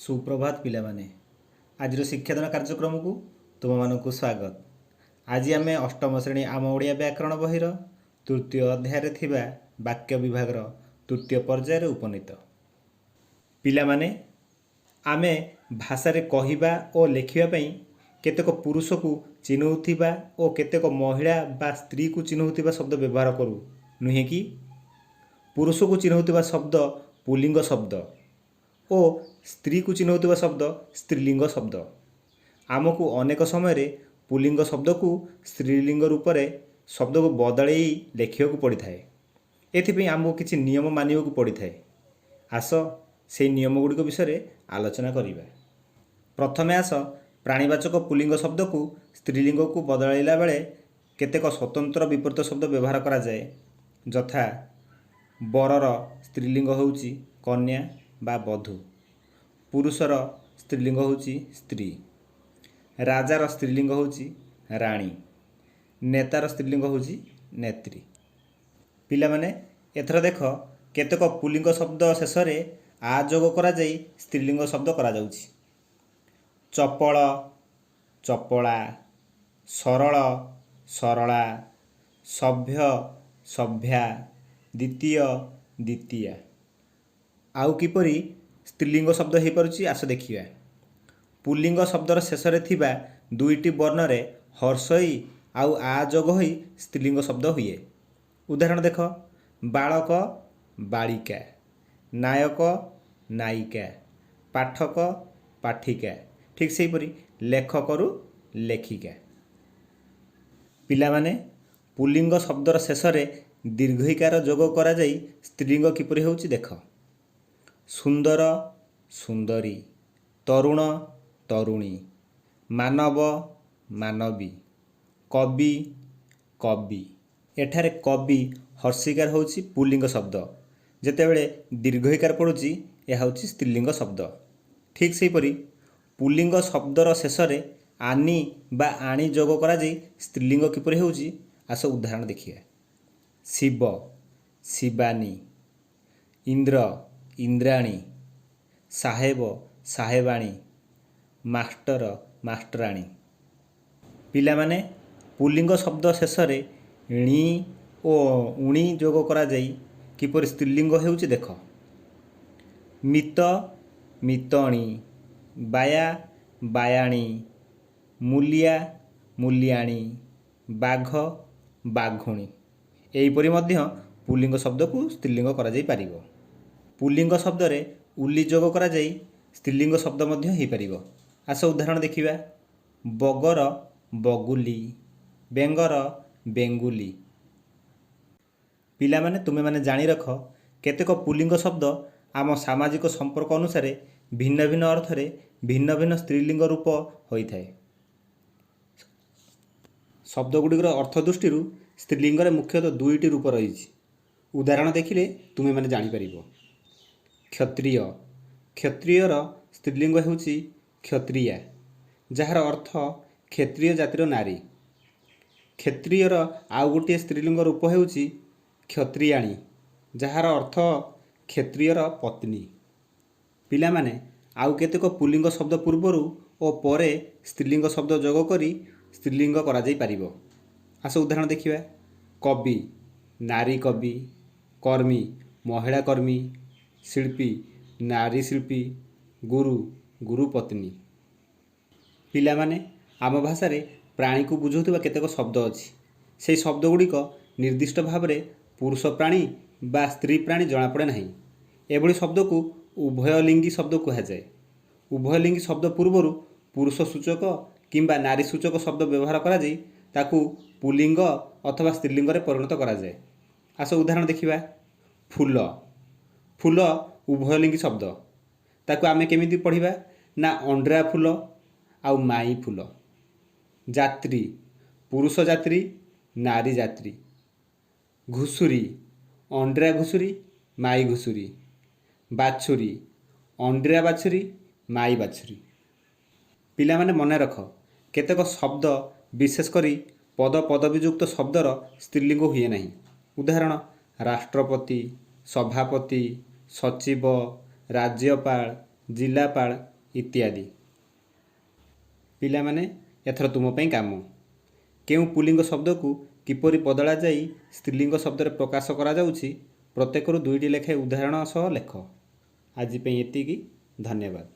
ସୁପ୍ରଭାତ ପିଲାମାନେ। ଆଜିର ଶିକ୍ଷାଦାନ କାର୍ଯ୍ୟକ୍ରମକୁ ତୁମମାନଙ୍କୁ ସ୍ୱାଗତ। ଆଜି ଆମେ ଅଷ୍ଟମ ଶ୍ରେଣୀ ଆମ ଓଡ଼ିଆ ବ୍ୟାକରଣ ବହିର ତୃତୀୟ ଅଧ୍ୟାୟରେ ଥିବା ବାକ୍ୟ ବିଭାଗର ତୃତୀୟ ପର୍ଯ୍ୟାୟରେ ଉପନୀତ। ପିଲାମାନେ, ଆମେ ଭାଷାରେ କହିବା ଓ ଲେଖିବା ପାଇଁ କେତେକ ପୁରୁଷକୁ ଚିହ୍ନଉଥିବା ଓ କେତେକ ମହିଳା ବା ସ୍ତ୍ରୀକୁ ଚିହ୍ନଉଥିବା ଶବ୍ଦ ବ୍ୟବହାର କରୁ, ନୁହେଁ କି? ପୁରୁଷକୁ ଚିହ୍ନଉଥିବା ଶବ୍ଦ ପୁଲ୍ଲିଙ୍ଗ ଶବ୍ଦ ଓ ସ୍ତ୍ରୀକୁ ଚିହ୍ନଉଥିବା ଶବ୍ଦ ସ୍ତ୍ରୀଲିଙ୍ଗ ଶବ୍ଦ। ଆମକୁ ଅନେକ ସମୟରେ ପୁଲ୍ଲିଙ୍ଗ ଶବ୍ଦକୁ ସ୍ତ୍ରୀଲିଙ୍ଗ ରୂପରେ ଶବ୍ଦକୁ ବଦଳେଇ ଲେଖିବାକୁ ପଡ଼ିଥାଏ। ଏଥିପାଇଁ ଆମକୁ କିଛି ନିୟମ ମାନିବାକୁ ପଡ଼ିଥାଏ। ଆସ, ସେଇ ନିୟମ ଗୁଡ଼ିକ ବିଷୟରେ ଆଲୋଚନା କରିବା। ପ୍ରଥମେ ଆସ, ପ୍ରାଣୀବାଚକ ପୁଲ୍ଲିଙ୍ଗ ଶବ୍ଦକୁ ସ୍ତ୍ରୀଲିଙ୍ଗକୁ ବଦଳାଇଲା ବେଳେ କେତେକ ସ୍ୱତନ୍ତ୍ର ବିପରୀତ ଶବ୍ଦ ବ୍ୟବହାର କରାଯାଏ। ଯଥା, ବରର ସ୍ତ୍ରୀଲିଙ୍ଗ ହେଉଛି କନ୍ୟା ବା ବଧୂ, ପୁରୁଷର ସ୍ତ୍ରୀଲିଙ୍ଗ ହେଉଛି ସ୍ତ୍ରୀ, ରାଜାର ସ୍ତ୍ରୀଲିଙ୍ଗ ହେଉଛି ରାଣୀ, ନେତାର ସ୍ତ୍ରୀଲିଙ୍ଗ ହେଉଛି ନେତ୍ରୀ। ପିଲାମାନେ, ଏଥର ଦେଖ, କେତେକ ପୁଲ୍ଲିଙ୍ଗ ଶବ୍ଦ ଶେଷରେ ଆ ଯୋଗ କରାଯାଇ ସ୍ତ୍ରୀଲିଙ୍ଗ ଶବ୍ଦ କରାଯାଉଛି। ଚପଳ, ଚପଳା, ସରଳ, ସରଳା, ସଭ୍ୟ, ସଭ୍ୟା, ଦ୍ୱିତୀୟ, ଦ୍ୱିତୀୟା। ଆଉ କିପରି ସ୍ତ୍ରୀଲିଙ୍ଗ ଶବ୍ଦ ହୋଇପାରୁଛି, ଆସ ଦେଖିବା। ପୁଲ୍ଲିଙ୍ଗ ଶବ୍ଦର ଶେଷରେ ଥିବା ଦୁଇଟି ବର୍ଣ୍ଣରେ ହର୍ଷଇ ଆଉ ଆ ଯୋଗ ହୋଇ ସ୍ତ୍ରୀଲିଙ୍ଗ ଶବ୍ଦ ହୁଏ। ଉଦାହରଣ ଦେଖ, ବାଳକ, ବାଳିକା, ନାୟକ, ନାୟିକା, ପାଠକ, ପାଠିକା। ଠିକ୍ ସେହିପରି ଲେଖକରୁ ଲେଖିକା। ପିଲାମାନେ, ପୁଲ୍ଲିଙ୍ଗ ଶବ୍ଦର ଶେଷରେ ଦୀର୍ଘଈକାର ଯୋଗ କରାଯାଇ ସ୍ତ୍ରୀଲିଙ୍ଗ କିପରି ହେଉଛି ଦେଖ। ସୁନ୍ଦର, ସୁନ୍ଦରୀ, ତରୁଣ, ତରୁଣୀ, ମାନବ, ମାନବୀ, କବି, କବି। ଏଠାରେ କବି ହର୍ଷଈକାର ହେଉଛି ପୁଲ୍ଲିଙ୍ଗ ଶବ୍ଦ, ଯେତେବେଳେ ଦୀର୍ଘଈକାର ପଡ଼ୁଛି ଏହା ହେଉଛି ସ୍ତ୍ରୀଲିଙ୍ଗ ଶବ୍ଦ। ଠିକ୍ ସେହିପରି ପୁଲ୍ଲିଙ୍ଗ ଶବ୍ଦର ଶେଷରେ ଆନି ବା ଆଣି ଯୋଗ କରାଯାଇ ସ୍ତ୍ରୀଲିଙ୍ଗ କିପରି ହେଉଛି, ଆସ ଉଦାହରଣ ଦେଖିବା। ଶିବ, ଶିବାନୀ, ଇନ୍ଦ୍ର, ଇନ୍ଦ୍ରାଣୀ, ସାହେବ, ସାହେବାଣୀ, ମାଷ୍ଟର, ମାଷ୍ଟରାଣୀ। ପିଲାମାନେ, ପୁଲ୍ଲିଙ୍ଗ ଶବ୍ଦ ଶେଷରେ ଣୀ ଓ ଉଣୀ ଯୋଗ କରାଯାଇ କିପରି ସ୍ତ୍ରୀଲିଙ୍ଗ ହେଉଛି ଦେଖ। ମିତ, ମିତଣୀ, ବାୟା, ବାୟାଣୀ, ମୂଲିଆ, ମୂଲିଆଣୀ, ବାଘ, ବାଘୁଣୀ। ଏହିପରି ମଧ୍ୟ ପୁଲ୍ଲିଙ୍ଗ ଶବ୍ଦକୁ ସ୍ତ୍ରୀଲିଙ୍ଗ କରାଯାଇପାରିବ। ପୁଲ୍ଲିଙ୍ଗ ଶବ୍ଦରେ ଉଲି ଯୋଗ କରାଯାଇ ସ୍ତ୍ରୀଲିଙ୍ଗ ଶବ୍ଦ ମଧ୍ୟ ହୋଇପାରିବ। ଆସ ଉଦାହରଣ ଦେଖିବା। ବଗର ବଗୁଲି, ବେଙ୍ଗର ବେଙ୍ଗୁଲି। ପିଲାମାନେ, ତୁମେମାନେ ଜାଣି ରଖ, କେତେକ ପୁଲ୍ଲିଙ୍ଗ ଶବ୍ଦ ଆମ ସାମାଜିକ ସମ୍ପର୍କ ଅନୁସାରେ ଭିନ୍ନ ଭିନ୍ନ ଅର୍ଥରେ ଭିନ୍ନ ଭିନ୍ନ ସ୍ତ୍ରୀଲିଙ୍ଗ ରୂପ ହୋଇଥାଏ। ଶବ୍ଦ ଗୁଡ଼ିକର ଅର୍ଥ ଦୃଷ୍ଟିରୁ ସ୍ତ୍ରୀଲିଙ୍ଗରେ ମୁଖ୍ୟତଃ ଦୁଇଟି ରୂପ ରହିଛି। ଉଦାହରଣ ଦେଖିଲେ ତୁମେମାନେ ଜାଣିପାରିବ। କ୍ଷତ୍ରିୟ। କ୍ଷତ୍ରିୟର ସ୍ତ୍ରୀଲିଙ୍ଗ ହେଉଛି କ୍ଷତ୍ରିୟା, ଯାହାର ଅର୍ଥ କ୍ଷତ୍ରିୟ ଜାତିର ନାରୀ। କ୍ଷତ୍ରିୟର ଆଉ ଗୋଟିଏ ସ୍ତ୍ରୀଲିଙ୍ଗ ରୂପ ହେଉଛି କ୍ଷତ୍ରିୟାଣୀ, ଯାହାର ଅର୍ଥ କ୍ଷତ୍ରିୟର ପତ୍ନୀ। ପିଲାମାନେ, ଆଉ କେତେକ ପୁଲ୍ଲିଙ୍ଗ ଶବ୍ଦ ପୂର୍ବରୁ ଓ ପରେ ସ୍ତ୍ରୀଲିଙ୍ଗ ଶବ୍ଦ ଯୋଗ କରି ସ୍ତ୍ରୀଲିଙ୍ଗ କରାଯାଇପାରିବ। ଆସ ଉଦାହରଣ ଦେଖିବା। କବି, ନାରୀ କବି, କର୍ମୀ, ମହିଳା କର୍ମୀ, ଶିଳ୍ପୀ, ନାରୀ ଶିଳ୍ପୀ, ଗୁରୁ, ଗୁରୁପତ୍ନୀ। ପିଲାମାନେ, ଆମ ଭାଷାରେ ପ୍ରାଣୀକୁ ବୁଝାଉଥିବା କେତେକ ଶବ୍ଦ ଅଛି। ସେହି ଶବ୍ଦ ଗୁଡ଼ିକ ନିର୍ଦ୍ଦିଷ୍ଟ ଭାବରେ ପୁରୁଷ ପ୍ରାଣୀ ବା ସ୍ତ୍ରୀ ପ୍ରାଣୀ ଜଣାପଡ଼େ ନାହିଁ। ଏଭଳି ଶବ୍ଦକୁ ଉଭୟଲିଙ୍ଗୀ ଶବ୍ଦ କୁହାଯାଏ। ଉଭୟଲିଙ୍ଗୀ ଶବ୍ଦ ପୂର୍ବରୁ ପୁରୁଷ ସୂଚକ କିମ୍ବା ନାରୀ ସୂଚକ ଶବ୍ଦ ବ୍ୟବହାର କରାଯାଇ ତାକୁ ପୁଲ୍ଲିଙ୍ଗ ଅଥବା ସ୍ତ୍ରୀଲିଙ୍ଗରେ ପରିଣତ କରାଯାଏ। ଆସ ଉଦାହରଣ ଦେଖିବା। ଫୁଲ। ଫୁଲ ଉଭୟଲିଙ୍ଗୀ ଶବ୍ଦ। ତାକୁ ଆମେ କେମିତି ପଢ଼ିବା ନା ଅଣ୍ଡିରା ଫୁଲ ଆଉ ମାଇଁ ଫୁଲ। ଯାତ୍ରୀ, ପୁରୁଷ ଯାତ୍ରୀ, ନାରୀ ଯାତ୍ରୀ। ଘୁଷୁରୀ, ଅଣ୍ଡିରା ଘୁଷୁରୀ, ମାଇ ଘୁଷୁରୀ। ବାଛୁରୀ, ଅଣ୍ଡିରା ବାଛୁରୀ, ମାଇ ବାଛୁରୀ। ପିଲାମାନେ, ମନେ ରଖ, କେତେକ ଶବ୍ଦ, ବିଶେଷ କରି ପଦ ପଦବୀଯୁକ୍ତ ଶବ୍ଦର ସ୍ତ୍ରୀଲିଙ୍ଗ ହୁଏ ନାହିଁ। ଉଦାହରଣ, ରାଷ୍ଟ୍ରପତି, ସଭାପତି, ସଚିବ, ରାଜ୍ୟପାଳ, ଜିଲ୍ଲାପାଳ। ଇତ୍ୟାଦି। ପିଲାମାନେ, ଏଥର ତୁମ ପାଇଁ କାମ। କେଉଁ ପୁଲ୍ଲିଙ୍ଗ ଶବ୍ଦକୁ କିପରି ବଦଳାଯାଇ ସ୍ତ୍ରୀଲିଙ୍ଗ ଶବ୍ଦରେ ପ୍ରକାଶ କରାଯାଉଛି, ପ୍ରତ୍ୟେକରୁ ଦୁଇଟି ଲେଖାଏଁ ଉଦାହରଣ ସହ ଲେଖ। ଆଜି ପାଇଁ ଏତିକି। ଧନ୍ୟବାଦ।